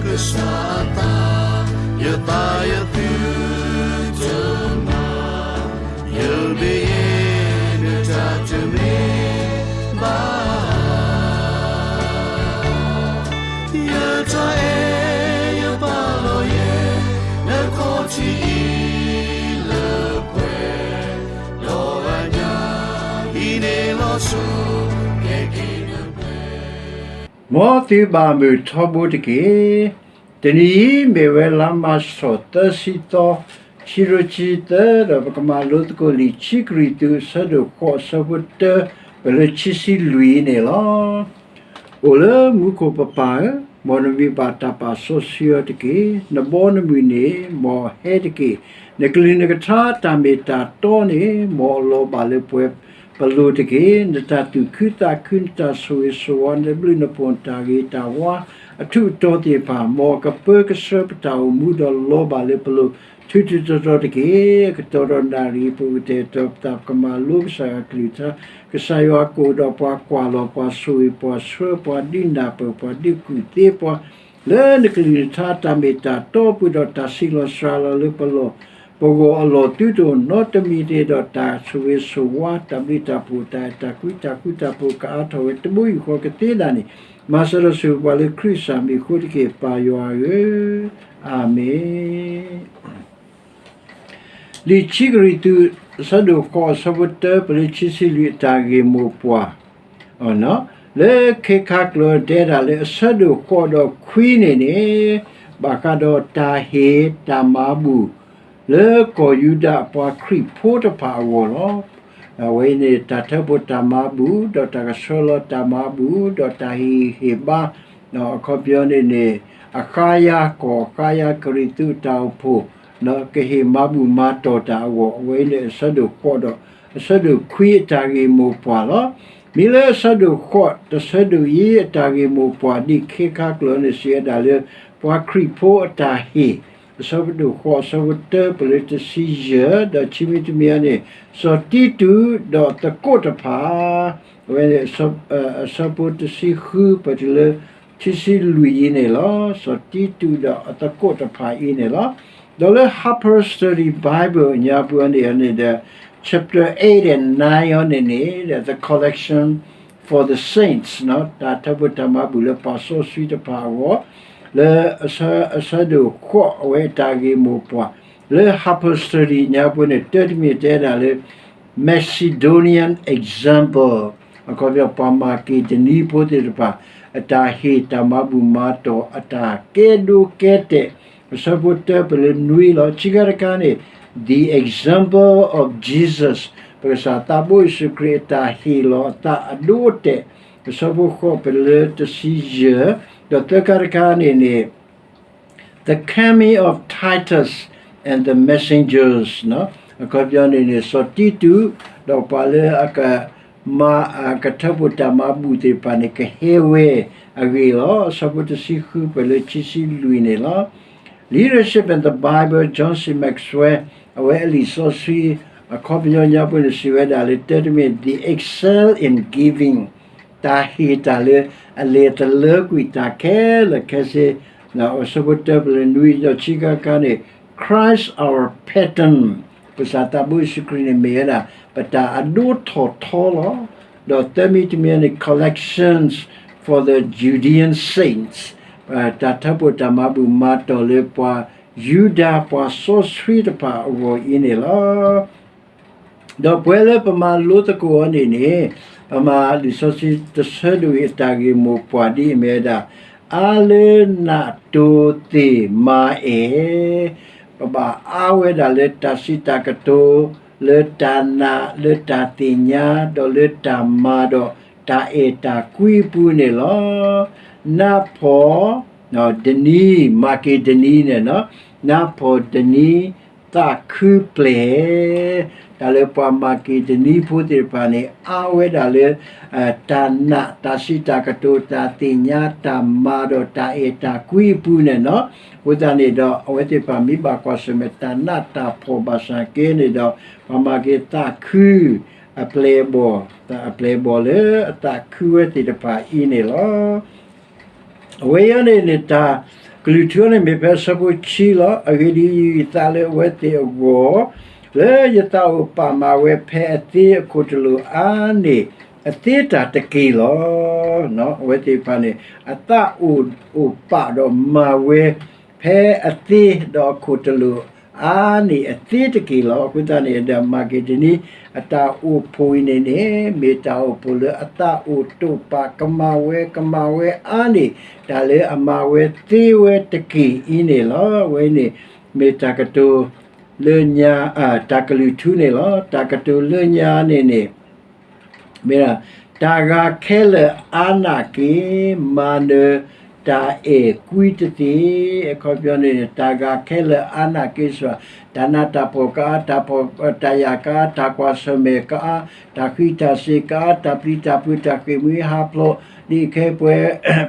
ကစၢ်အသး, ယသးယသုတမၤ, ယမ့ၢ်ယဲ နတၢ်တမ့ၢ်ဘၣ် ယတၢ်အဲၣ်ယပာ်လီၤယဲ နခီၣ်ထံးအံၤလၢပှဲၤ, ဒီးအညၣ်အံၤန့ၣ်လီၤဆီ ကဲက့ၤနပှဲၤ မ်သုဘၣ်မုာ်ထီဘိတက့ၢ်. တနံၤအံၤမ့ၢ်ဝဲလါမၢ်ၡးသီ သၢဆံသီ, ခံကထိခံဆံသၢ, ဒီးပကမၤလိသကိးလံာ်ခံကရံၣ်သူး အဆၢဒိၣ်ဃိး အဆၢဖိတၢ ပလၢခံဆံလွံၢ်န့ၣ်လီၤ. အိၣ်လၢမူခိၣ်ပပၢ်ဧၢ, မ်နမံၤဘၣ်တၢ်ပာ်စီဆှံအီၤတက့ၢ်. နဘီနမုၢ်န့ၣ် မ်ဟဲတက့ၢ်. နကလုၢ်နကထါတၢ်မ့ၢ်တၢ်တီန့ၣ် မ်အလီၤဘၣ်လၢပှဲၤပလိၤတက့ၢ်. နတၢ်သူၣ်ခုသးခု နတၢ်ဆိၣ်ဂ့ၤဆိၣ်ဝါ နဘျုးနဖှိၣ် နတၢ်ဂ့ၤတၢ်ဝါ အထူးအတီၤသ့ၣ်တဖၣ် မ်အကပၢကဆှၢပတၢ်အိၣ်မူဒီးလီၤဘၣ်လၢပလိၤ ထူးထူးတီၤတီၤတက့ၢ်. အကတီၢ်ဒီးနၣ်ရံၣ် ပကတဲာ်ကတီၤပသး ပကမၤလိကစၢ်ယွၤကလုၢ်ကထါ, ကစၢ်ယွၤကအိၣ်ဒီးပှၤ ကွၢ်လီၤပှၤ ဆိၣ်ဂ့ၤပှၤ ဆှၢပှၤ ဒုးနၢ်ပၢၢ်ပှၤ ဒုးကူၣ်သ့ပှၤ လၢနကလုၢ်နကထါတၢ်မ့ၢ်တၢ်တီအပူၤဒီး တၢ်ဆံးလီၤစှၤလီၤလၢပလီၢ် ပဂီၢ်အလီၢ်သုတအိၣ်နီတမံၤန့ၣ်ဒီး တၢ်ဆိၣ်ဂ့ၤဆိၣ်ဝါ တၢ်ဘျုးတၢ်ဖှိၣ် တၢ်အဲၣ်တၢ်ကွံ တၢ်ဃူတၢ်ဖိး ကအါထီၣ်ဝဲတဘိယူၢ်ဃီကသ့ဒၣ်န့ၣ် မၤစၢၤဒီးဆိၣ်ဂ့ၤပှၤလၢခရံာ်စၢ်မံၤအဃိတက့ၢ် ပၢ်ယွၤဧၢ, အၤမ့ၣ်. လံာ်ခံကရံၣ်သူး အဆၢဒိၣ်ဃိး အဆၢဖိတၢ ပလၢခံဆံလွံၢ် အတၢ်ဂ့ၢ်မိၢ်ပှၢ် လၢခ့ခါကျၢၤတဲဒၣ်လၢအဆၢဒိၣ်ဃိးဒီးခွံန့ၣ်န့ၣ် ဘၣ်ဃးဒီးတၢ်ဟ့ၣ်တၢ်မၤဘူၣ် လၢကီၢ်ယူဒၤအပှၤခရံာ်ဖိတဖၣ်အဂီၢ်လီၤ. အဝဲအံၤန့ၣ် တၢ်ထၢဖှိၣ်တၢ်မၤဘူၣ် ဒီးတၢ်ကဆှၢလီၤတၢ်မၤဘူၣ် ဒီးတၢ်ဟ့ၣ်ဂံၢ်ဟ့ၣ်ဘါ အခီပညီန့ၣ်န့ၣ် အဃါယါကီၢ် အဃါယါကရံၣ်သူးအတၢ်အိၣ်ဖှိၣ် ကဟ့ၣ်မၤဘူၣ်မၤတီၢ်တၢ်အဂီၢ် အဝဲအံၤန့ၣ် အဆၢဒိၣ်ဃိးဒီး အဆၢဒိၣ်ခွံအတၢ်ဂ့ၢ်မိၢ်ပှၢ်လီၤ. မ့ၢ်လၢအဆၢဒိၣ်ဃိး တဆၢဒိၣ်ယဲၢ်အတၢ်ဂ့ၢ်မိၢ်ပှၢ် ဒ်ခ့ခါကျၢၤန့ၣ် စံးဝဲဒၣ်လၢ ပှၤခရံာ်ဖိအတၢ်ဟ့ၣ် အဆၢဒိၣ်ဃိး အဆၢဖိတၢ ပလၢတဆံယဲၢ် ဒီးခံမံၤတမံၤအံၤန့ၣ် စီၤတံတူး ဒီးသကိးတဖၣ် အဝဲန့ၣ် အဆၢဖိတဆံဃု ပတုၤလၢ ခံဆံလွံၢ်အံၤန့ၣ်လီၤ. စီၤတံတူးဒီးအသကိးတဖၣ်အံၤန့ၣ်လီၤ. ဒီးလၢ Harper Study Bible ညါပူၤန့ၣ်န့ၣ်ဒီး chapter eight and nine အံၤန့ၣ်န့ၣ် the collection for the saints တၢ်ထၢဖှိၣ်တၢ်မၤဘူၣ်လၢပှၤစီဆှံတဖၣ်အဂီၢ် လၢအဆၢဒိၣ်ဃိး အဝဲအတၢ်ဂ့ၢ်မိၢ်ပှၢ် လၢ Harper Study ညါပူၤန့ၣ် တၢတမံၤတဲဒၣ်လၢ Macedonian example အခီပညီ ပှၤမၤက့ဒနံဖိသ့ၣ်တဖၣ် အတၢ်ဟ့ၣ်တၢ်မၤဘူၣ်မၤတီၢ် အတၢ်ကဲဒိကဲတဲာ် အဆၢဖိတၢ ပလၢနွံလီၤ. ခံခါတခါန့ၣ် the example of Jesus ပကစၢ်သးဘိယ့ၣ်ၡူးခရံာ်အတၢ်ဟ့ၣ်လီၤအသးအဒိအတဲာ် အဆၢဖိဃိး ပလၢတဆံယဲၢ် ဒီးသၢခါတခါန့ၣ်န့ၣ် the coming of Titus and the messengers အခီပညီန့ၣ်န့ၣ် စီၤတံတူး ဒီးပှၤလၢအကမၤ အကထၢဖှိၣ်တၢ်မၤဘူၣ်သ့ၣ်တဖၣ်န့ၣ် ကဟဲဝဲအဂ့ၢ်လီၤ. အဆၢဖိတဆံဃု ပလၢခံဆံလွံၢ်န့ၣ်လီၤ. Leadership in the Bible, John C Maxwell အဝဲအလံာ်စီဆှံ အခီပညီညါပူၤန့ၣ် စံးဝဲဒၣ်လၢ တၢတမံၤ the excel in giving တၢ်ဟ့ၣ်တၢ်လၢအလဲၤသလၢကွံာ်တၢ်ခဲလၢာ်ခဲဆ့ အဆၢဖိတၢ ပလၢနွံ ဒီးခံခါတခါန့ၣ် Christ our pattern ပကစၢ်သးဘိယ့ၣ်ၡူးခရံာ်န့ၣ်မ့ၢ်ဝဲဒၣ် ပတၢ်အဒိထီၣ်ထီလီၤ. ဒီးသၢမံၤတမံၤန့ၣ် collections for the Judean saints တၢ်ထၢဖှိၣ်တၢ်မၤဘူၣ်မၤတီၢ်လၢပှၤယူဒၤပှၤစီဆှံတဖၣ်အဂီၢ်အံၤန့ၣ်လီၤ. ဒီးပဝဲလၢပမၤလိသကိးအီၤန့ၣ်န့ၣ် ပမၤလံာ်စီဆှံတဆၢဒိၣ်အံၤအတၢ်ဂ့ၢ်မိၢ်ပှၢ်ဒ်အမ့ၢ်ဝဲဒၣ် အါလၢနးတိၤသ့ၣ်မါအဲၣ် ပဘၣ်အါဝဲဒၣ်လၢတၢ်စံးတၢ်ကတိၤ လၢတၢ်နာ် လၢတၢ်သ့ၣ်ညါ ဒီးလၢတၢ်မၤဒီးတၢ်အဲၣ်တၢ်ကွံအပူၤန့ၣ်လီၤ. နးဖီၣ် ဒနံၤ မၤက့ၤဒနံၤန့ၣ် နးဖီၣ်ဒနံၤ သးခုပျဲၢ် တၢ်လၢပှၤမၤက့ၤဒနံၤဖိသ့ၣ်တဖၣ်န့ၣ် အါဝဲဒၣ်လၢ တၢ်နာ် တၢ်စံးတၢ်ကတိၤ တၢ်သ့ၣ်ညါ တၢ်မၤဒီးတၢ်အဲၣ်တၢ်ကွံအပူၤန့ၣ်လီၤ. အဃိသတးန့ၣ်ဒီး အဝဲသ့ၣ်တဖၣ်မ့ၢ်ဘၣ်ကွၢ်ဆၢၣ်မဲာ် တၢ်နးတၢ်ဖှီၣ်ဘၣ်ဆၣ်က့န့ၣ်ဒီး ပှၤမၤက့ၤသးခု အပျဲၢ်အဘီၣ် အပျဲၢ်အဘီၣ်လၢအသးခုဝဲသ့ၣ်တဖၣ်အံၤန့ၣ်လီၤ. အဝဲအံၤန့ၣ်န့ၣ် တၢ် ကလုၢ်ထူန့ၣ်မ့ၢ်ဖဲအဆၢဖိခံလီၤ. အဂ့ၢ်ဒ်အံၤ, ယအုၣ်သးလၢအဝဲသ့ၣ်အဂီၢ်, လၢယသးအိၣ်ပာ်မၤဝဲဖဲအသ့အခိၣ်တလိာ်အါန့ၢ် အသ့တၢ်တက့ၢ်လီၤ. အဝဲသ့ၣ်တဖၣ်န့ၣ် အသးအိၣ် အိၣ်ပာ်ဒီးမၤဝဲ ဖဲအသ့ဒီးအခိၣ်တလိာ်အါန့ၢ် အသ့တက့ၢ်လီၤ. အဃိသတးန့ၣ်ဒီး မၤက့ဒနံ အတၢ်အိၣ်ဖှိၣ်အံၤန့ၣ်န့ၣ် မ့ၢ်တၢ်အိၣ်ဖှိၣ်လၢအသးအိၣ်တိာ်ပာ် ကမၤဝဲ ကမၤဝဲအါန့ၢ် တၢ်လၢအမၤဝဲသ့ဝဲတက့ၢ်အံၤန့ၣ်လီၤ. အဝဲန့ၣ် မ့ၢ်တၢ်ကတိၤလၢညါ, တၢ်ကလုၢ်ထူန့ၣ်လီၤ. တၢ်ကတိၤလၢညါန့ၣ်န့ၣ် မ့ၢ်ဒၣ် တၢ်ဂၤခဲလၢာ်အါနာ်က့ၤ မၤနၢၤတၢ်အဲၣ်ကွံတသ့. အခီပညီန့ၣ် တၢ်ဂၤခဲလၢာ်အါနာ်က့ၤစ့ၢ် တၢ်နးတၢ်ဖှီၣ်ကအါ, တၢ်ဖှီၣ်တၢ်ယာ်ကအါ, တၢ်ကွၢ်ဆၢၣ်မဲာ်ကအါ, တၢ်ဃံးတၢ်စ့ၤကအါ, တၢ်ပျံၤတၢ်ဖုး တၢ်ဃ့ၢ်မှံဟးဖျိး, ဒ်အခဲအံၤပဝဲ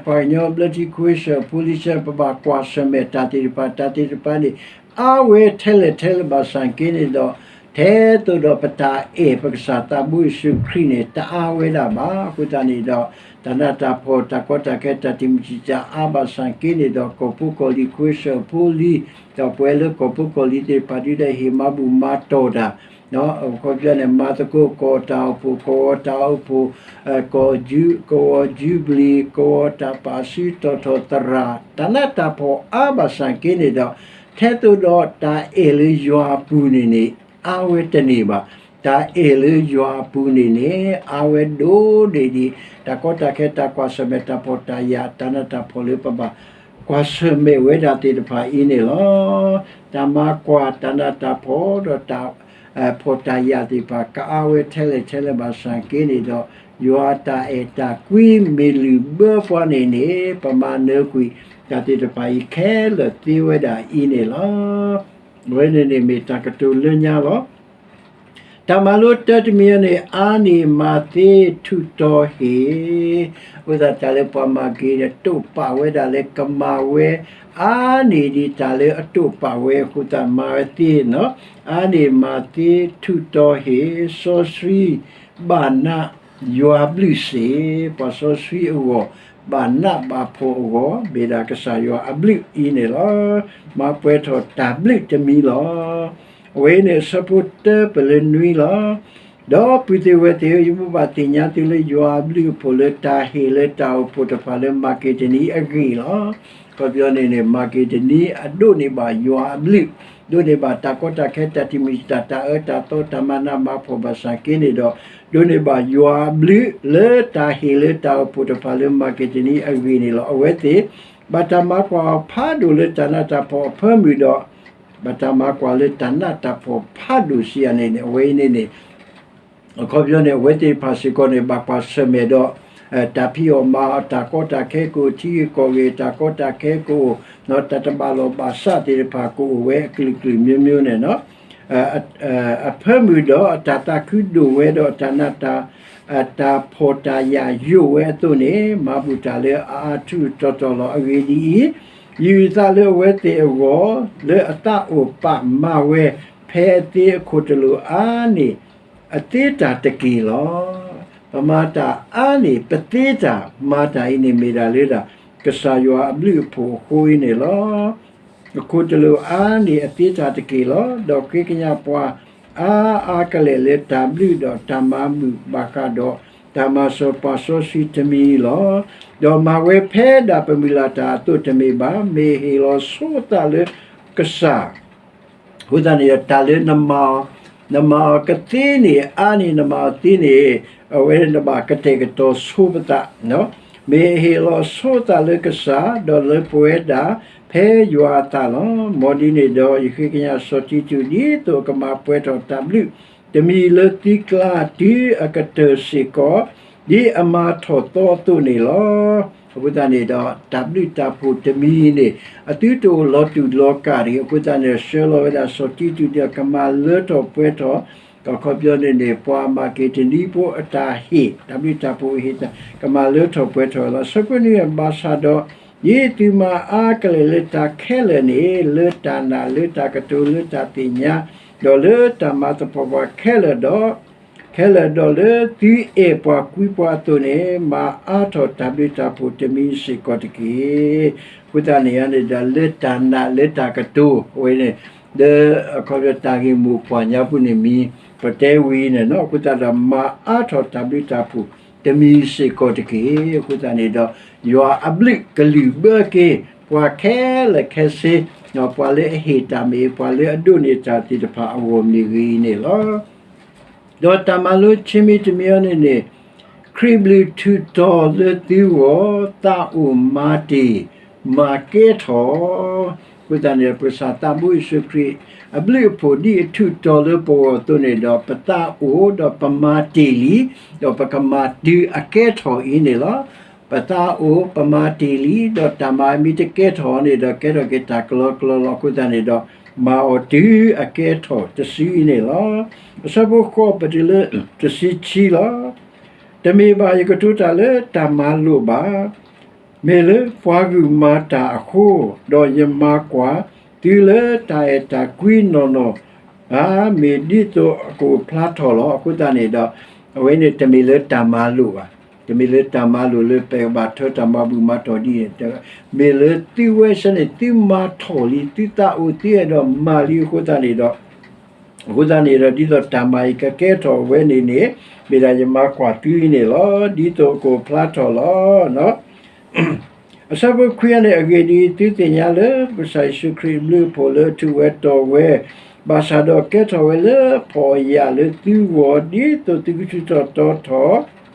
ပှၤကညီဘျၢထံခဝ့ၡၢၣ်ဖိလံၤစၢ ပဘၣ်ကွၢ်ဆၢၣ်မဲာ်တၢ်သ့ၣ်တဖၣ်, တၢ်သ့ၣ်တဖၣ်န့ၣ် အါဝဲထဲလဲၣ်ထဲလဲၣ်ဘၣ်ဆၣ်က့န့ၣ်ဒီး ထဲသိးဒီးပတၢ်အဲၣ်ပကစၢ်သးဘိယ့ၣ်ၡူးခရံာ်န့ၣ် တအါဝဲဒၣ်ဘၣ်. အဃိသတးန့ၣ်ဒီး တၢ်နးတၢ်ဖှီၣ် တၢ်ကီတၢ်ခဲ တၢ်တံာ်မုၢ်တံာ်တာ်အါဘၣ်ဆၣ်က့န့ၣ်ဒီး ကီၢ်ဖိကီၢ်လံၤ ခဝ့ၡၢၣ်ဖိလံၤ ဒီးပဝဲလၢကီၢ်ဖိကီၢ်လံၤသ့ၣ်တဖၣ် ဒုးဒၣ်ဟ့ၣ်မၤဘူၣ်မၤတီၢ်တၢ် အခီပညီန့ၣ် မၤသကိးကီၢ်တၢ်အိၣ်ဖှိၣ် ကဝီၤတၢ်အိၣ်ဖှိၣ် ကီၢ်ကဝီၤယူဘလံၤ ကဝီၤတၢ်ပာ်စုတီၢ်ထီၣ်သရၣ် တၢ်နးတၢ်ဖှီၣ်အါဘၣ်ဆၣ်က့န့ၣ်ဒီး ထဲသိးဒီးတၢ်အဲၣ်လၢယွၤအပူၤန့ၣ်န့ၣ် အါဝဲတန့ၢ်ဘၣ်. တၢ်အဲၣ်လၢယွၤအပူၤန့ၣ်န့ၣ် အါဝဲဒိၣ်န့ၢ်ဒံး တၢ်ကီတၢ်ခဲ တၢ်ကွၢ်ဆၢၣ်မဲာ် တၢ်ဖှီၣ်တၢ်ယာ် တၢ်နးတၢ်ဖှီၣ်လၢပဘၣ်ကွၢ်ဆၢၣ်မဲာ်ဝဲဒၣ်သ့ၣ်တဖၣ်အံၤန့ၣ်လီၤ. တၢ်မၤကွၢ် တၢ်နးတၢ်ဖှီၣ်ဒီးတၢ် ဖှီၣ်တၢ်ယာ်သ့ၣ်တဖၣ် ကအါဝဲထဲလဲၣ်ထဲလဲၣ်ဘၣ်ဆၣ်က့န့ၣ်ဒီး ယွၤအတၢ်အဲၣ်တၢ်ကွံမ့ၢ်လုၢ်ဘၢပှၤန့ၣ်န့ၣ် ပမၤနၢၤကွံာ်တၢ်သ့ၣ်တဖၣ်အံၤခဲလၢာ်သ့ဝဲဒၣ်အံၤန့ၣ်လီၤ. အဝဲန့ၣ်န့ၣ်မ့ၢ်တၢ်ကတိၤလၢညါလီၤ. တၢ်မၤလိတၢတမံၤအံၤန့ၣ် အါန့ၢ်မၤသ့ထုးတီၤဟ့ၣ်, အဃိသတးတၢ်လၢပှၤမၤက့ၤန့ၣ် တိာ်ပာ်ဝဲဒၣ်လၢကမၤဝဲ အါန့ၢ်ဒံးတၢ်လၢအတိာ်ပာ်ဝဲအဃိသတး မၤဝဲသ့နီၤ, အါန့ၢ်မၤသ့ထုးတီၤဟ့ၣ်, စီဆှံဘၣ်နးယွၤဘျုးစ့ၢ်, ပှၤစီဆှံအဂီၢ် ဘၣ်နးဘၣ်ဖှီၣ်အဂီၢ် မ့ၢ်ဒၣ်ကစၢ်ယွၤအဘျုးအံၤန့ၣ်လီၤ. မၤပှဲၤထီၣ်တၢ်ဘျုးတမံၤလီၤ. အဝဲအံၤန့ၣ် အဆၢဖိတၢပၢၢ်လၢနွံလီၤ. ဒီးပုၢ်သ့ၣ်ဝဲၢ်သ့ၣ်ဧၢ, ယမိၢ်ဘၣ်သ့ၣ်ညါသုလၢယွၤအဘျုးအဖှိၣ်လၢတၢ်ဟ့ၣ်လၢတၢ်အိၣ်ဖှိၣ်တဖၣ်လၢမၤက့ဒနံအဂ့ၢ်လီၤ. အခီပညီန့ၣ်န့ၣ် မၤက့ဒနံအဒိးန့ၢ်ဘၣ်ယွၤအဘျုး, ဒိးန့ၢ်ဘၣ်တၢ်ကီတၢ်ခဲ တၢ်တံာ်မုၢ်တၢ် တၢ်အၢတၢ်သီ တၢ်မၤနးမၤဖှီၣ်ဘၣ်ဆၣ်က့န့ၣ်ဒီး ဒိးန့ၢ်ဘၣ်ယွၤအဘျုးလၢတၢ်ဟ့ၣ်လၢတၢ်အိၣ်ဖှိၣ်တဖၣ်လၢမၤက့ဒနံအဂ့ၢ်န့ၣ်လီၤ. အဝဲသ့ၣ် ဘၣ်တၢ်မၤကွၢ်အီၤဖးဒိၣ်လၢတၢ်နးတၢ်ဖှီၣ်အဖၢမုၢ်ဒီး ဘၣ်တၢ်မၤကွၢ်လၢတၢ်နးတၢ်ဖှီၣ်ဖးဒိၣ်ဆံးအန့ၣ်န့ၣ် အဝဲအံၤန့ၣ်န့ၣ် အခီပညီန့ၣ် အဝဲသ့ၣ်တဖၣ်စ့ၢ်ကီးန့ၣ် ဘၣ်ကွၢ်ဆၢၣ်မဲာ်ဒီး တၢ်ဖံးအီၣ်မၤအီၣ် တၢ်ကီတၢ်ခဲကအိၣ် ထံဂ့ၢ်ကီၢ်ဂ့ၢ် တၢ်ကီတၢ်ခဲကအိၣ် တၢ်တဘၣ်လိာ်ဘၣ်စးသ့ၣ်တဖၣ်ကအိၣ်ဝဲအကလုာ်ကလုာ်မျိုးမျိုးန့ၣ် အဖၢမုၢ်ဒီးအတၢ်သးခုဒိၣ်ဝဲဒီးတၢ်နးတၢ် တၢ်ဖှီၣ်တၢ်ယာ်ယိာ်ဝဲအသိးန့ၣ် မၤဘူၣ်တၢ်လၢအအါထူၣ်တီတီလီၤ. အဂ့ၢ်ဒ်အံၤ, ယုၢ်သးလၢအဝဲသ့ၣ်အဂီၢ် လၢအသးအိၣ်ပာ်မၤဝဲ ဖဲအသ့အခိၣ်တလိာ်အါန့ၣ် အသ့တၢ်တက့ၢ်လီၤ. ပမၤတၢ်အါန့ၢ် ပသ့တၢ် မၤတၢ်အံၤန့ၣ်မ့ၢ်ဒၣ်လၢဒၣ် ကစၢ်ယွၤအဘျုးအဖှိၣ်အဃိအံၤန့ၣ်လီၤ. အခိၣ်တလိာ်အါန့ၣ် အသ့တၢ်တက့ၢ်လီၤ. ဒီးဃ့ကညးပှၤအါအါကလဲာ်လၢတၢ်ဘျုးဒီးတၢ်မၤမုာ်ဘၣ်ဃးဒီး တၢ်မၤစၢၤပှၤစီဆှံတမံၤလီၤ. ဒီးမၤဝဲဖဲဒၣ်ပမုၢ်လၢ်တၢ်အသိးတမ့ၢ်ဘၣ်. မ့ၢ်ဟ့ၣ်လီၤဆိသးလၢကစၢ် အဃိသတးန့ၣ်ဒီး တၢ်လၢနမၤအီၤ နမၤအီၤကသ့န့ၣ် အါန့ၢ်နမၤအီၤသ့န့ၣ် အဝဲနဘၣ်ကတဲာ်ကတီၤဆိပသး, မ့ၢ်ဟ့ၣ်လီၤဆိသးလၢကစၢ် ဒီးလၢပဝဲဒၣ် ဖဲယွၤအသးလီၤ. မ်ဒ်န့ၣ်ဒီး ယဃ့ကညးစီၤတံတူး ဒ်သိးအကမၤပှဲၤထီၣ်တၢ်ဘျုး တမံၤလၢသုကျါတုၤအကတၢၢ်စ့ၢ်ကီး ဒ်အမၤထီၣ်သီအသိးန့ၣ်လီၤ. အဃိသတးန့ၣ်ဒီး တၢ်ဘျုးတၢ်ဖှိၣ်တမံၤန့ၣ် အသုတအိၣ်လီၤတူာ်လီၤကာ်တဂ့ၤ. အဃိသတးန့ၣ် ဆှၢလီၤဝဲဒၣ်စီၤတံတူးဒီး ကမၤလၢထီၣ်ပှဲၤထီၣ် အခီပညီန့ၣ်န့ၣ် ပှၤမၤက့ၤတနံၤဖိအတၢ်ဟ့ၣ် တၢ်ဘျုးတၢ်ဖှိၣ်ဟ့ၣ် ကမၤလၢထီၣ်ပှဲၤထီၣ်လီၤ. ဆၢဖိနွံ ဘၣ်ဆၣ်ဒီး ဒ်သုမၤအါကလဲာ်လၢတၢ်ခဲလၢာ်န့ၣ် လၢတၢ်နာ် လၢတၢ်ကတိၤ လၢတၢ်သ့ၣ်ညါ ဒီးလၢတၢ်မၤသပှၢ်ပှၢ်ခဲလၢာ်ဒီး ခဲလၢာ်ဒီးလၢသုအဲၣ်ပှၤကွံပှၤအသိးန့ၣ် မၤအါထီၣ်တၢ်ဘျုးတၢ်ဖှိၣ်တမံၤစ့ၢ်ကီးတက့ၢ်. အဃိသတးန့ၣ်န့ၣ်ဒီး လၢတၢ်နာ်လၢတၢ်ကတိၤ အဝဲန့ၣ် လၢအခီပညီတၢ်ဂ့ၢ်မိၢ်ပှၢ်ညါပူၤန့ၣ်မံၤ ပတဲဝံၤန့ၣ်နီၤ အဃိသတးဒီး မၤအါထီၣ်တၢ်ဘျုးတၢ်ဖှိၣ်တမံၤစ့ၢ်ကီးတက့ၢ်. အဃိသတးန့ၣ်ဒီး ယွၤအဘျုးကလုၢ်ဘၢက့ၤ ပှၤခဲလၢာ်ခဲဆ့ ပှၤလၢအဟ့ၣ်တၢ်မ့ၢ်ဂ့ၤ ပှၤလၢအဒိးန့ၢ်တၢ်သ့ၣ်တဖၣ်အဂီၢ်မ့ၢ်ဂ့ၤအံၤန့ၣ်လီၤ. ဒီးတၢ်မၤလိခံမံၤတမံၤအံၤန့ၣ်န့ၣ် ခရံာ်ဘျုးထူးတီၤလၢသုဂီၢ် သးအိၣ်မၤတ့ၢ် မၤကဲထီၣ် အဃိသတးန့ၣ် ပကစၢ်သးဘိယ့ၣ်ၡူးခရံာ် အဘျုးအဖှိၣ်ဒ်အထူးတီၤလၢပဂီၢ်အသိးန့ၣ်ဒီး ပသးအိၣ်ဒီးပမၤတ့ၢ်လံ ဒီးပကမၤတုၤအကဲထီၣ်အံၤန့ၣ်လီၤ. ပသးအိၣ် ပမၤတ့ၢ်လံ ဒီးတၢ်မၤမ့ၢ်တကဲထီၣ်န့ၣ်ဒီး ကဲထီၣ်က့ၤတၢ်ကလီကလီလီၤ. အဃိသတးန့ၣ်ဒီး မၤအီၤတုၤအကဲထီၣ်တစုအံၤန့ၣ်လီၤ. အဆၢဖိဃိးပတုၤလၢတဆံခံလီၤ. တမ့ၢ်ဘၣ်ယကတိၤတၢ်လၢတၢ်မၤလိာ်ဘၣ် မ့ၢ်လၢပှၤဂုာ်မၤတၢ်အဃိ, ဒီးယမၤကွၢ်သုလၢတၢ်အဲၣ်တၢ်ကွံနီၢ်နီၢ်ဧါ, မ့ၢ်ဒ်သိးအကအိၣ်ဖျါထီၣ်လီၤ. အဃိသတးန့ၣ်ဒီး အဝဲန့ၣ်တမ့ၢ်လၢတၢ်မၤလိာ်ဘၣ်. တမ့ၢ်လၢတၢ်မၤလိာ်လၢပကဘၣ်ထၢတၢ်မၤဘူၣ်မၤတီၢ်ဒ်န့ၣ်, မ့ၢ်လၢသုဝဲဆၢန့ၣ် သုမၤထီၣ်လံ သုသးအိၣ်သုအဲၣ်ဒိးမၤလံအဃိသတးန့ၣ်ဒီး အဃိသတးန့ၣ်ဒီး ဒ်သိးတၢ်မၤအံၤကကဲထီၣ်ဝဲန့ၣ်န့ၣ် မ့ၢ်ဒၣ်ယမၤကွၢ်သုအံၤန့ၣ်လီၤ. ဒ်သိးအကအိၣ်ဖျါထီၣ်လီၤ. အဆၢဖိခွံန့ၣ် အဂ့ၢ်ဒ်အံၤ, သုသ့ၣ်ညါလၢပကစၢ်ယ့ၣ်ၡူးခရံာ်အဘျုးအဖှိၣ်လၢအထူးဝဲတီၤဝဲ, ဘၣ်ဆၣ်ဒီးကဲထီၣ်ဝဲလၢဖှီၣ်ယာ်လၢသုဂီၢ် ဒ်သိးသုကထူးထီၣ်တီထီၣ်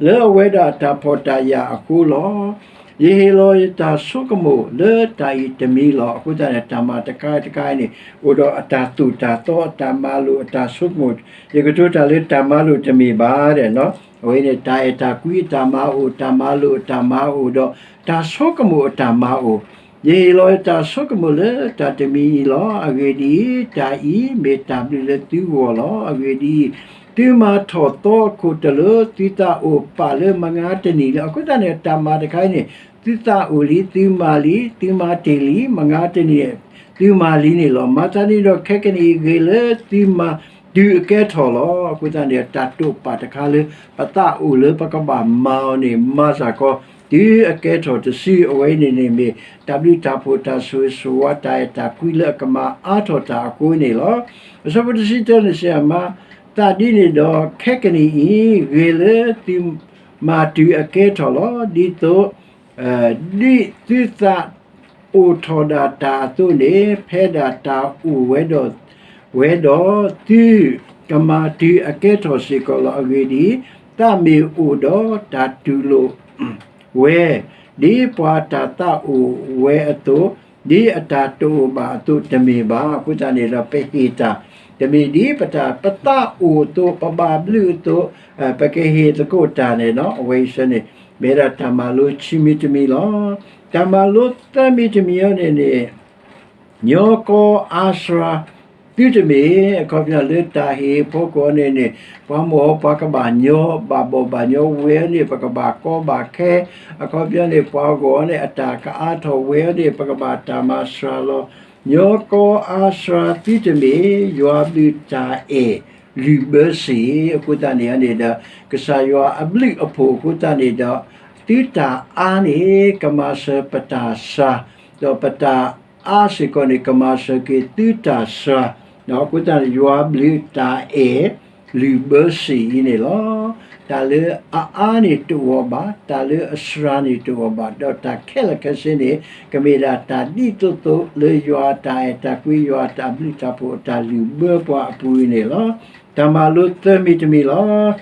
လၢအဝဲဒၣ်အတၢ်ဖှီၣ်တၢ်ယာ်အဃိလီၤ. ယဟ့ၣ်လီၤယတၢ်ဆိကမိၣ်လၢတၢ်အံၤတမံၤလီၤ. အဃိသတးန့ၣ် တၢ်မၤတခါတခါအံၤန့ၣ် အိၣ်ဒီးအတၢ်သိၣ်တၢ်သီ အတၢ်မၤလိာ် အတၢ်ဆိကမိၣ်, ယကတိၤတၢ်လၢတၢ်မၤလိာ်တမ့ၢ်ဘၣ်ဒီး အဝဲန့ၣ် တၢ်အဲၣ်တၢ်ကွံအတၢ်မၤအိၣ်, တၢ်မၤလိာ်အတၢ်မၤအိၣ်ဒီး တၢ်ဆိကမိၣ်အတၢ်မၤအိၣ်, ယဟ့ၣ်လီၤယတၢ်ဆိကမိၣ်လၢတၢ်တမံၤအံၤလီၤ. အဂ့ၢ်ဒ်အံၤ, တၢ်အံၤမ့ၢ်တၢ်ဘျုးလၢသုဂီၢ်လီၤ. အဂ့ၢ်ဒ်အံၤ, သုမၤထီၣ်သီအခိၣ်တလိၣ် သုသးအိၣ်ပာ်လၢမငါတနံၤလၢၤ. အဃိသတးန့ၣ် တၢ်မၤတခါအံၤန့ၣ် သုသးအိၣ်လံ, သုမၤလံ, သုမၤတ့ၢ်လံ, မငါတနံၤ သုမၤလံန့ၣ်လီၤ. မၤသးဒ်န့ၣ်ဒီး ခဲကနံၣ်အံၤ ဂ့ၤလၢသုမၤတုၤအကဲထီၣ်လီၤ. အဃိသတးန့ၣ် တၢ်တိာ်ပာ်တခါလၢ ပသးအိၣ်လၢပကဘၣ်မၤအီၤန့ၣ် မၤစ့ၢ်ကီး တုၤအကဲထီၣ်တစု အဝဲအံၤန့ၣ်န့ၣ်မ့ၢ် တၢ်ဘျုးတၢ်ဖှိၣ် တၢ်ဆိၣ်ဂ့ၤဆိၣ်ဝါ တၢ်အဲၣ်တၢ်ကွံလၢအကမၤအါထီၣ်တၢ်အဃိန့ၣ်လီၤ. အဆၢဖိတဆံတၢန့ၣ်စံးမၤသးဒ်န့ၣ်ဒီး ခဲကနံၣ်အံၤ ဂ့ၤလၢသုမၤတုၤအကဲထီၣ်လီၤ. ဒ်သိး ဒ်သုသးအိၣ်ထီၣ်ဒၣ်တၢ်အသိးန့ၣ် ဖဲဒၣ်တၢ်အိၣ်ဝဲဒီး ဝဲဒီး သုကမၤတုၤအကဲထီၣ်စ့ၢ်ကီးလီၤ. အဂ့ၢ်ဒ်အံၤ, သးမ့ၢ်အိၣ်ဒီးတၢ်တူၢ်လိာ်ဝဲ ဒ်ပှၤတၢ်သးအိၣ်ဝဲအသိး, ဒ်အတၢ်တအိၣ်ဘၣ်အသိးတမ့ၢ်ဘၣ်. အဃိသတးန့ၣ်ဒီး ပဟ့ၣ်တၢ် တမ့ၢ်ဒ်ပတၢ် ပသးအိၣ်အသိး ပဘၣ်ဘျုးအသိး ပကဟ့ၣ်သကိးတၢ်န့ၣ်နီၤ. အဝဲအံၤဆၢန့ၣ် မ့ၢ်ဒၣ်တၢ်မၤလိခံမံၤတမံၤလီၤ. တၢ်မၤလိသၢမံၤတမံၤအံၤန့ၣ်န့ၣ် ညီကီအါစှၤသုတမ့ၢ်, အခီပညီလၢတၢ်ဟ့ၣ်ဖီခိၣ်န့ၣ်န့ၣ် ပှၤမုၢ်အီၤပှၤကဘၣ်ညီ ဘၣ်ဘီၣ်ဘၣ်ညီဝဲန့ၣ် ပကဘၣ်ကီဘၣ်ခဲ, အခီပညီန့ၣ် ပှၤဂီၢ်န့ၣ် အတၢ်ကအါထီၣ်ဝဲန့ၣ် ပကဘၣ်တၢ်မၤစှၤလီၤ. ညီကီအါစှၤသုတမ့ၢ်, ယွၤဘျုးတၢ်အဲၣ်လုၢ်ဘၢစ့ၢ်. အဃိသတးန့ၣ်န့ၣ်ဒီး ကစၢ်ယွၤအဘျုးအဖှိၣ်အဃိသတးန့ၣ်ဒီး သုတၢ်အါန့ၣ် ကမၤစၢၤပတၢ်စှၤ, ဒီးပတၢ်အါစ့ၢ်ကီးန့ၣ် ကမၤစၢၤက့ၤသုတၢ်စှၤ, အဃိသတးန့ၣ် ယွၤဘျုးတၢ်အဲၣ်လုၢ်ဘၢစ့ၢ်အံၤန့ၣ်လီၤ. တၢ်လၢအအါန့ၣ်တအိၣ်ဘၣ်, တၢ်လၢအစှၤန့ၣ်တအိၣ်ဘၣ်, ဒီးတၢ်ခဲလၢာ်ခဲဆ့န့ၣ် ကမ့ၢ်ဒၣ်တၢ်ဒ်သိးသိးလၢယွၤတၢ်အဲၣ်တၢ်ကွံ ယွၤတၢ်ဘျုးတၢ်ဖှိၣ်အတၢ်လုၢ်ဘၢပှၤအပူၤအံၤန့ၣ်လီၤ. တၢ်မၤလိသၢမံၤတမံၤလီၤ.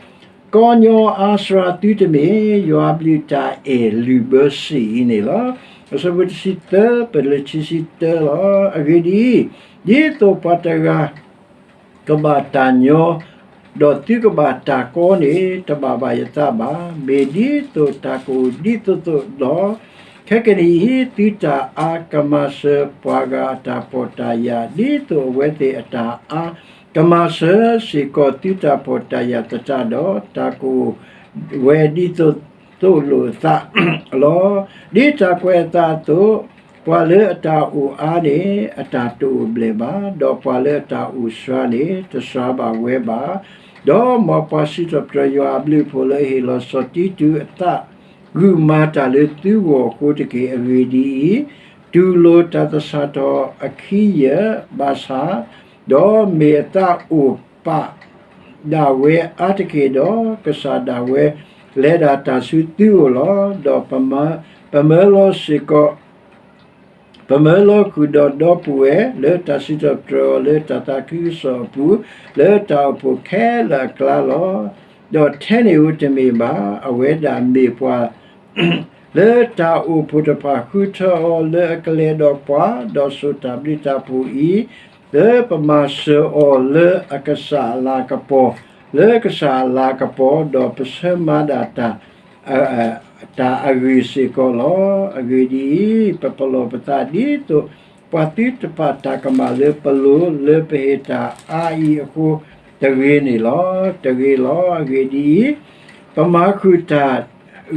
ကီညီအါစှၤသုတမ့ၢ်, ယွၤဘျုးတၢ်အဲၣ်လုၢ်ဘၢစ့ၢ်အံၤန့ၣ်လီၤ. အဆၢဖိတဆံသၢ ပလၢခံဆံတၢလီၤ. အဂ့ၢ်ဒ်အံၤ, ဒ်သိးပှၤတဂၤ ကဘၣ်တၢ်ညီ, ဒီးသုကဘၣ်တၢ်ကီန့ၣ် တဘၣ်ဘၣ်ယသးဘၣ်. မ့ၢ်ဒ်သိးတၢ်ကအိၣ်ဒ်သိးသိးဒီး, ခဲကနံၣ်အံၤ သုတၢ်အါကမၤစၢၤပှၤဂၤအတၢ်ဖှီၣ်တၢ်ယာ်, ဒ်သိးအဝဲသ့ၣ်အတၢ်အါ ကမၤစၢၤစ့ၢ်ကီးသုတၢ်ဖှီၣ်တၢ်ယာ်သတးဒီး, တၢ်ကအိၣ်ဝဲဒ်သိးသိးလိာ်အသးလီၤ. ဒ်တၢ်ကွဲးအသးအသိး, ပှၤလၢအတၢ်အိၣ်အါန့ၣ် အတၢ်တအိၣ်ဘျဲၣ်ဘၣ်, ဒီးပှၤလၢအတၢ်အိၣ်စှၤန့ၣ် တစှၤဘၣ်ဝဲဘၣ်. ဒီးမ်ပှၤစံးထီၣ်ပတြၢၤယွၤအဘျုးအဖှိၣ်လၢအဟ့ၣ်လီၤစီၤတံတူအသး ဂုာ်မၤတၢ်လၢသုဂီၢ်အဃိတက့ၢ်. အဂ့ၢ်ဒ်အံၤ, တူၢ်လိာ်တၢ်သဆၣ်ထီၣ်အခံယဲၢ်ဘၣ်ဆၣ်, ဒီးမ့ၢ်အသးအိၣ်ပာ်ဒၣ်ဝဲအါတက့ၢ်ဒီး, ကစၢ်ဒၣ်ဝဲလဲၤဒၣ်တၢ်ဆူသုဂီၢ်လီၤ. ဒီးပမၢလီၤစ့ၢ်ကီး ပမၢလီၤဃုာ်ဒီးဒီပုၢ်ဝဲၢ်လၢတၢ်စံးထီၣ်ပတြၢၤအီၤလၢတၢ်သးခုကစီၣ်အပူၤ, လၢတၢ်အိၣ်ဖှိၣ်ခဲလၢာ်အကျါလီၤ. ဒီးထဲန့ၣ်ဧိၤတမ့ၢ်ဘၣ်, အဝဲဒၣ်မ့ၢ်ပှၤ လၢတၢ်အိၣ်ဖှိၣ်တဖၣ်ဃုထၢအီၤလၢအကလဲၤဒီးပှၤ, ဒီးစိာ်တၢ်ဘျုးတၢ်ဖှိၣ်အံၤ, လၢပမၤစၢၤအီၤလၢအကစၢ်အလၤကပီၤ, လၢကစၢ်အလၤကပီၤ, ဒီးပဆၢမၤဒၣ်တၢ် တၢ်အဂ့ၢ်စ့ၢ်ကီးလီၤ. အဂ့ၢ်ဒ်အံၤ, ပပလီၢ်ပသးဒ်သိး ပှၤသုတပာ်တၢ်ကမၣ်လၢပလိၤလၢပဟ့ၣ်တၢ်အါအံၤအဃိတဂ့ၤန့ၣ်လီၤ. တဂ့ၤလီၤ. အဂ့ၢ်ဒ်အံၤ, ပမၤဃုာ်တၢ်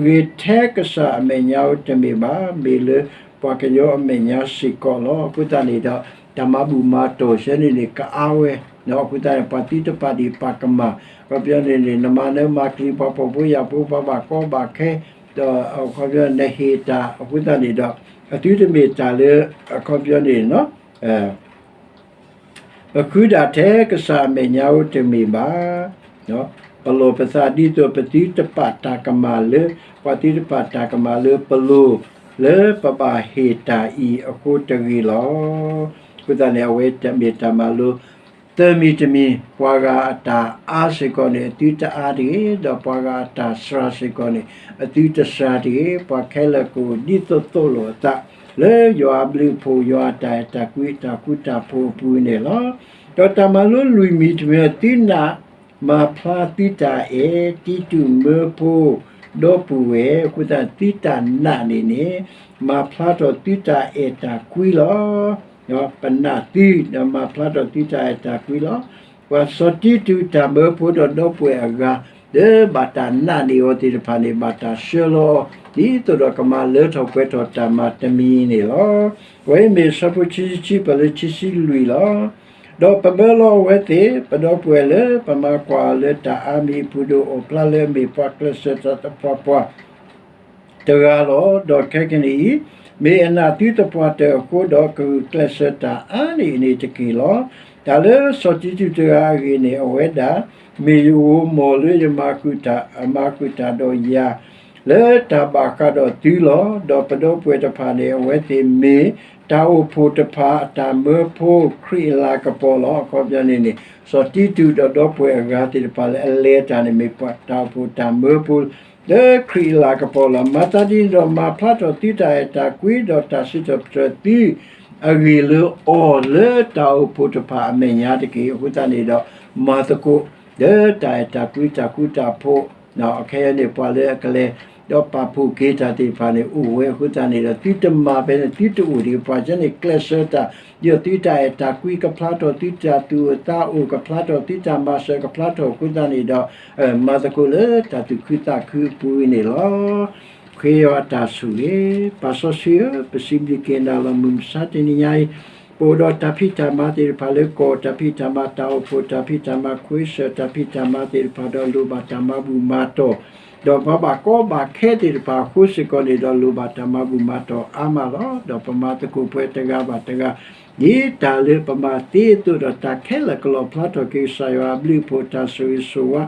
ဂ့ၤထဲကစၢ်အမဲာ်ညါဧိၤတမ့ၢ်ဘၣ်, မ့ၢ်လၢပှၤကညီအမဲာ်ညါစ့ၢ်ကီးလီၤ. အဃိသတးန့ၣ်ဒီး တၢ်မၤဘူၣ်မၤတီၢ်ဆၢန့ၣ်န့ၣ် ကအါဝဲ, အဃိသတးန့ၣ် ပှၤသုတပာ်ဒံးပာ်ကမၣ်, အခီပညီန့ၣ်န့ၣ် နမၤနၢၤမၤကျံၤပှၤဖှီၣ်ဖိယာ်ဖိ ပှၤဘၣ်ကီဘၣ်ခဲ, ဒီးအခီပညီနဟ့ၣ်တၢ် အဃိသတးန့ၣ်ဒီး အသုတမ့ၢ်တၢ်လၢ အခီပညီန့ၣ် ပဃုဒၣ်ထဲကစၢ်အမဲာ်ညါဧိၤတမ့ၢ်ဘၣ်, ပလီၢ်ပသးဒ်သိးပသုတပာ်တၢ်ကမၣ်လၢ ပှၤသုတပာ်တၢ်ကမၣ်လၢပလိၤ လၢပဘၣ်ဟ့ၣ်တၢ်အံၤအဃိတဂ့ၤလီၤ. အဃိသတးန့ၣ် အဝဲတမ့ၢ်တၢ်မၤလိ သၢမံၤတမံၤ, ပှၤဂၤအတၢ်အါစ့ၢ်ကီးန့ၣ် အသုတအါတဂ့ၤ, ဒီးပှၤဂၤအတၢ်စှၤစ့ၢ်ကီးန့ၣ် အသုတစှၤတဂ့ၤ, ပှၤခဲလၢာ်ကအိၣ်ဒ်သိးသိၣ်လိာ်အသး လၢယွၤအဘျုးအဖှိၣ် ယွၤအတၢ်အဲၣ်တၢ်ကွံ အတၢ်ဃူတၢ်ဖိးအပူၤန့ၣ်လီၤ. ဒီးတၢ်မၤလိလွံၢ်မံၤတမံၤ သုနာ်မၤဖျါသုတၢ်အဲၣ်, တံတူၢ်မၢဖိ ဒီပုၢ်ဝဲၢ်, အဃိသတးသုတၢ်နာ်န့ၣ်န့ၣ် မၤဖျါထီၣ်သုတၢ်အဲၣ်တၢ်ကွံလီၤ. ပနာ်သု ဒီးမၤဖျါထီၣ်သုတၢ်အဲၣ်တၢ်ကွံလီၤ. ပှၤစီၤတံတူၢ်တၢ်မၢဖိဒီးဒီပုၢ်ဝဲၢ်အဂၤ လၢဘၣ်တၢ်နာ်န့ၢ်အီၤသ့ၣ်တဖၣ်န့ၣ် ဘၣ်တၢ်ဆှၢလီၤအီၤ ဒ်သိးဒီးကမၤလၢထီၣ်ပှဲၤထီၣ်တၢ်မၤတမံၤန့ၣ်လီၤ. အဝဲအံၤမ့ၢ်ဆၢဖိခံဆံခံ ပှဲၤလၢခံဆံလွံၢ်လီၤ. ဒီးပမၢလီၤအဝဲသ့ၣ် ပဒီပုၢ်ဝဲၢ်လၢပမၤကွၢ်အီၤလၢတၢ်အါမံၤအပူၤ ဒိးအိၣ်ဖျါလၢအမ့ၢ်ပှၤကျဲးစၢးတၢ်သပှၢ်ပှၢ် တဂၤလီၤ. ဒီးခဲကနံၣ်အံၤ မ့ၢ်အနာ်သုသပှၢ်တၢၢ်အဃိဒီး ကဂုာ်ကျဲးစၢးတၢ်အါန့ၢ်အန့ၣ်တက့ၢ်လီၤ. တၢ်လၢစီၤတံတူၢ်တဂၤအဂ့ၢ်န့ၣ် အဝဲဒၣ် မ့ၢ်ယဂီၢ်မီၢ်လၢယမၤဃုာ်တၢ် အမၤဃုာ်တၢ်ဒီးယၤ လၢတၢ်ဘၣ်ဃးဒီးသုလီၤ. ဒီးပဒီပုၢ်ဝဲၢ်တဖၣ်န့ၣ် အဝဲသ့ၣ်မ့ၢ်တၢ်အိၣ်ဖှိၣ်တဖၣ်အတၢ်မၢဖိ ခရံာ်အလၤကပီၤလီၤ. အခီပညီန့ၣ်န့ၣ် စီၤတံတူၢ်ဒီးဒီပုၢ်ဝဲၢ်အဂၤသ့ၣ်တဖၣ်လၢအလဲၤတၢ်န့ၣ် မ့ၢ်ပှၤတၢ်အိၣ်ဖှိၣ်တၢ်မၢဖိ လၢခရံာ်အလၤကပီၤလီၤ. မၤသးဒ်န့ၣ်ဒီး မၤဖျါထီၣ်သုတၢ်အဲၣ်တၢ်ကွံ ဒီးတၢ်စံးထီၣ်ပတြၢၤသု အဂ့ၢ်လၢအီၤလၢတၢ်အိၣ်ဖှိၣ်တဖၣ်အမဲာ်ညါတက့ၢ်. အဃိသတးန့ၣ်ဒီး မၤသကိး လၢတၢ်အဲၣ်တၢ်ကွံတၢ်ဃူတၢ်ဖိး ခဲအံၤန့ၣ် ပှၤလၢအကလဲၤ ဒီးပာ်ဖှိၣ်က့ၤတၢ်သ့ၣ်တဖၣ်န့ၣ် အိၣ်ဝဲအဃိသတးန့ၣ်ဒီး သုတမၤဖဲန့ၣ် သုတအိၣ်ဒံး ပှၤကညီန့ၣ် ကျဲးစၢးတၢ် ဒီးသုတၢ်အဲၣ်တၢ်ကွံကဖျါထီၣ် သုတၢ်သူၣ်အိၣ်သးအိၣ်ကဖျါထီၣ် သုတၢ်မၤစၢၤကဖျါထီၣ်အဃိသတးန့ၣ်ဒီး မၤသကိးလၢတၢ်သူၣ်ခုသးခုအပူၤအံၤန့ၣ်လီၤ. ဃ့ယွၤအတၢ်ဆိၣ်ဂ့ၤ, ပၢ်စီဆှံဧၢ, ပစံးဘျုးက့ၤနၤလီၤ. မုၢ်မဆါတနံၤညါအံၤ ပအိၣ်ဒီးတၢ်ဖံးတၢ်မၤသ့ၣ်တဖၣ်လၢကီၢ်, တၢ်ဖံးတၢ်မၤတၢ်အိၣ်ဖှိၣ်, တၢ်ဖံးတၢ်မၤခွဲးစၢၣ်, တၢ်ဖံးတၢ်မၤသ့ၣ်တဖၣ်ဒီးလိၣ်ဘၣ်တၢ်မၤဘူၣ်မၤတီၢ်, ဒီးပှၤဘၣ်ကီဘၣ်ခဲသ့ၣ်တဖၣ်အဃိစ့ၢ်ကီးန့ၣ်ဒီး လိၣ်ဘၣ်တၢ်မၤဘူၣ်မၤတီၢ်အါမးလီၤ. ဒီးပမၤသကိးပှၤတဂၤဘၣ်တဂၤ ဒ်တၢ်လၢပမၤသ့အသိးဒီး တၢ်ခဲလၢာ်ကလီၣ်ဖျါထီၣ်က့ၤ ကစၢ်ယွၤအဘျုးအဖှိၣ်တၢ်ဆိၣ်ဂ့ၤဆိၣ်ဝါ,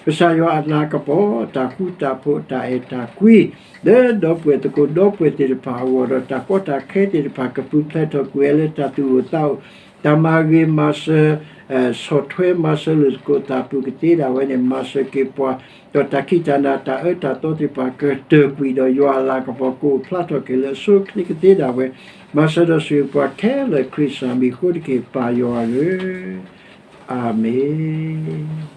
ကစၢ်ယွၤအလၤကပီၤ တၢ်ဃူတၢ်ဖိး တၢ်အဲၣ်တၢ်ကွံ လၢဒီပုၢ်ဝဲၢ်သကိးဒီပုၢ်ဝဲၢ်သ့ၣ်တဖၣ်အဂီၢ်ဒီး တၢ်ကီတၢ်ခဲသ့ၣ်တဖၣ် ကပူၤဖျဲးထီၣ်ကွံာ်ဝဲလၢတၢ်သူၣ်အိၣ်သးအိၣ်, တၢ်မၤဂ့ၤမၤစၢၤ ဆီၣ်ထွဲမၤစၢၤလိာ်သကိးသးပူၤကသ့ဒၣ်ဝဲန့ၣ် မၤစၢၤက့ၤပှၤ, ဒီးတၢ်ခံးတၢ်နၤတၢ်အၢတၢ်သီသ့ၣ်တဖၣ် ကတၢၢ်ကွံာ်ဒီးယွၤအလၤကပီၤ ကအိၣ်ဖျါထီၣ်က့ၤလၢအဆိအချ့ကသ့ဒၣ်ဝဲ, မၤစၢၤဒီးဆိၣ်ဂ့ၤပှၤခဲလၢာ် ခရံာ်စၢ်မံၤအဃိတက့ၢ် ပၢ်ယွၤဧၢ, အၤမ့ၣ်.